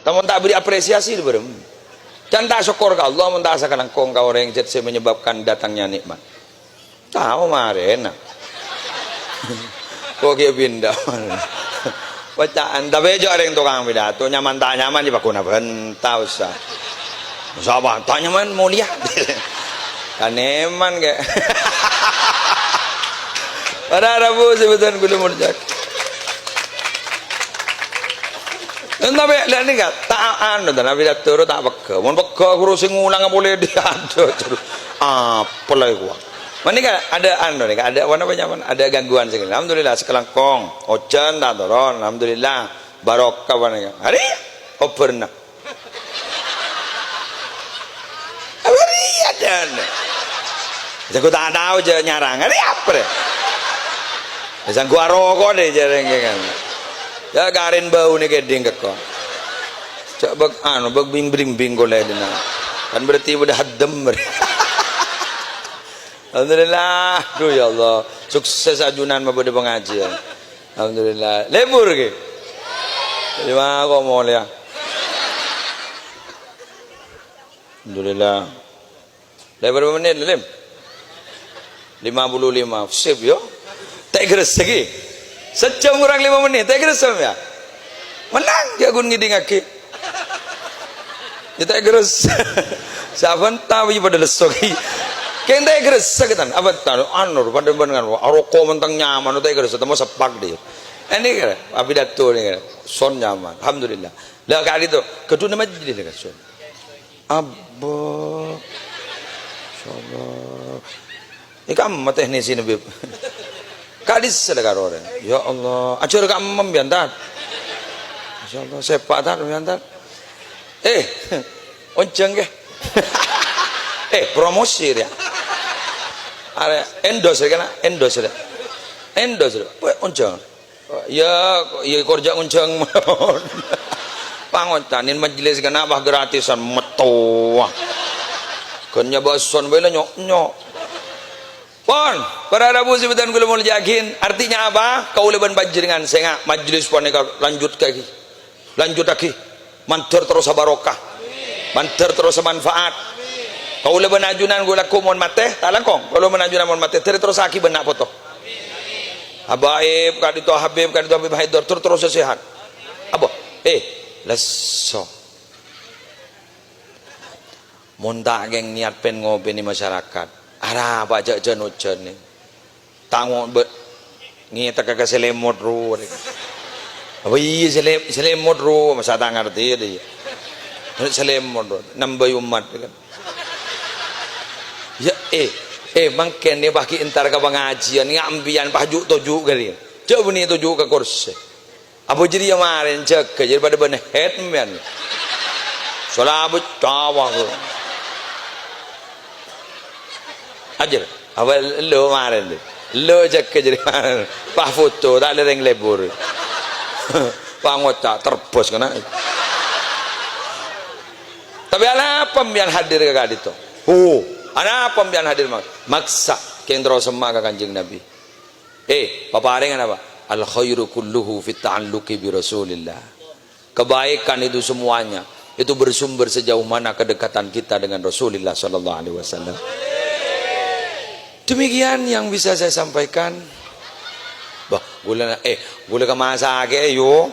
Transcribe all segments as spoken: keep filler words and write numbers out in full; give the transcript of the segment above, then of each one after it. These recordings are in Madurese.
Tamon ta' beri apresiasi, bârâmma. Can ta' sokkor ka Allah, mon ta' sakalangkong ka orèng jhât sè menyebabkan datangnya nikmat. Tao marèna. Kok ghi' pinda. Bâcaan, tapè jhâ' orèng tokang pidato, nyaman ta' nyaman, ya pagghun abânta, Ustaz. Sapa? Ta' nyaman, molja. Kan nyaman, kè. Para rabu, sebutan kudu molja. Tapè, la nèka, ta' anu, ta' nabi dak turu ta' pegghâ. Mon pegghâ, ghuru sè ngulang polè diadu. Apa la iku? Mènèka ada anu nèka, ada apa namanya, ada gangguan sè. Alhamdulillah, sakalangkong. Ojhân ta' toron, alhamdulillah. Barokah panèka. Arèya, obârna. Apa rèya, Dan? Sangko ta' tao jhâ' nyarang. Rèya apa, rè? Sangko aroko deh, jarang, ya kan? Ya, karin bau nih keding keko. Cak bek, anu, bek bing bring bing kolè dina. Kan berarti udah hadem. Alhamdulillah. Duh, ya Allah. Sukses ajunan mabâdâ pengajian. Alhamdulillah. Lebur, ghi? Terima kok molja. Alhamdulillah. Lè bârâmpa mennit, Lim? Lima puluh lima. Sip, yo. Ta' ègressèghi. Sajjhâm kurang lima mennit. Ta' ègressèghi, ya? Mennang, ya, ghun ngèdingngaghi. Ya, ta' ègressèghi. Sabânta, ya, padâ lesso, ghi. Kèng ta' ègressèghi, tan. Apa, tan? Anu, padâ bân, kan, aroko mentang nyaman, ta' ègressèghi. Tamo sepak, deh. Ini, kan, apidato, ini, kan. Son nyaman. Alhamdulillah. Lah, kali itu, kedua majlis, kan, son. Abba. Masyaallah. Èkamma teknisi, Bib. Ka'dissa la karo orèng. Ya Allah, ajhâr ka'emma mbiyantan. Masyaallah, sepak tan mbiyantan. Eh, onjhâng, kè. Eh, promosi, ya. Arè endorse, kan? Endorse, ya. Endorse, ya. Weh, onjhâng. Ya, ya, kor jhâ' ngonjhâng. Pangocanin majelis kèna' pas gratisan, mètto. Ghân nyabâson bhâi la nyok-nyok. Pon, para rabu sè bhâdhân kaulâ molja'aghi, artinya apa? Kaulâ bân panjhennengngan sènga' majelis panèka lanjut kaghi. Lanjut lagi. Mandhâr terros barokah. Mandhâr terros manfaat. Kaulâ bân ajunan ghulâ ko mon matè, ta' langkong. Kaulâ bân ajunan mon matè, terrossaghi bân na' poto. Habaib, ka'dinto Habib, ka'dinto Habib Haidar, terros-terros sehat. Apa? Eh, lesso. Mon ta' kèng niat pèn ngopènè masyarakat, arapa jhâ'-jhâ' nojhâni? Ta' ngo-, bâ-, ngètèkka ka sè lèmot ro. Apa iyâ sè lè-, sè lèmot ro? Masa ta' ngartè, ya, iyâ. Sè lèmot ro. Nambâi ommat, ya kan? Ya, eh, eh, mangkèn, ya, pas ghi' entar ka pangajiân, ngambiyan pas ju'-toju' kali. Jhâ' bânnè toju' ka korsè. Apa jârèya marèn jâgâ, jârèya padâ bân head, mèn. Salabut cawah, bro. Ajâr, apa lo marèn, deh? Lo jâgâ jârèya marèn. Pas foto, ta' lèrèng lebur. Pas ngoca', terbos kèna'. Tapè anapa mbiyan hadir ka ka'dinto? Huh, anapa mbiyan hadir, Mak-, maksa kèng terro semma' ka Kanjeng Nabi? Eh, paparèngan apa? Al khairu kulluhu fit ta'alluqi bi Rasulillah. Kebaikan itu semuanya, itu bersumber sejauh mana kedekatan kita dengan Rasulullah sallallahu alaihi wasallam. Demikian yang bisa saya sampaikan. Bah, ghulâ, eh, ghulâ ka masakè, yo.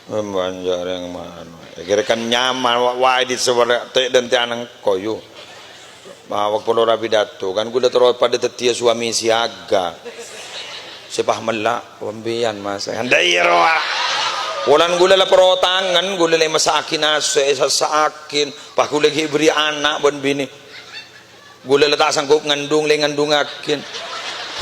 Banjâr yang mana? Kira kan nyaman, wa-, wae di sewara te-, dan te anang koyo. Ma, waktu lo rabi dato, kan ghulâ terro padâ dhâddhiyâ suami siaga. Sè pas mella', "Wambiyan, Mas." Anda iya, rowa. Wulan ghulâ la perotangan, ghulâ la masa'aghi nasè', sasa'aghi. Pas ghulâ ghi' beri ana' bân binè. Ghulâ la ta' sanggup ngandung, lè ngandungaghi.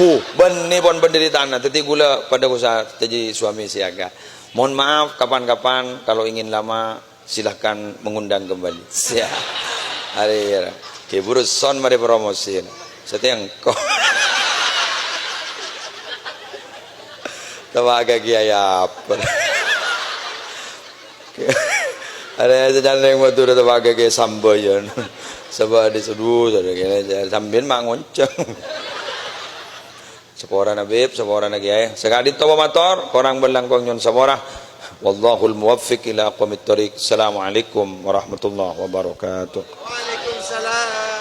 Huh, bânnè pon penderitana. Dhâddhi ghulâ padâ usaha dhâddhi suami siaga. Mohon maaf, kapan-kapan kalau ingin lama, silahkan mengundang kembali. Siap. Arè, ya. Ki buru son marè promosi. Satèya engko'. Tawaga Kiai apa? Ada sè ca'na rèng Madhurâ tapaga kè sambayan. Sabâ' di sedu, sampèyan ma' ngoncang. Saporana Bib, saporana Kiai. Sakadinto mator, korang bân langkong nyo'on sapora. Wallahul muwaffiq ila aqwamit thariq. Assalamualaikum warahmatullahi wabarakatuh. Waalaikumsalam.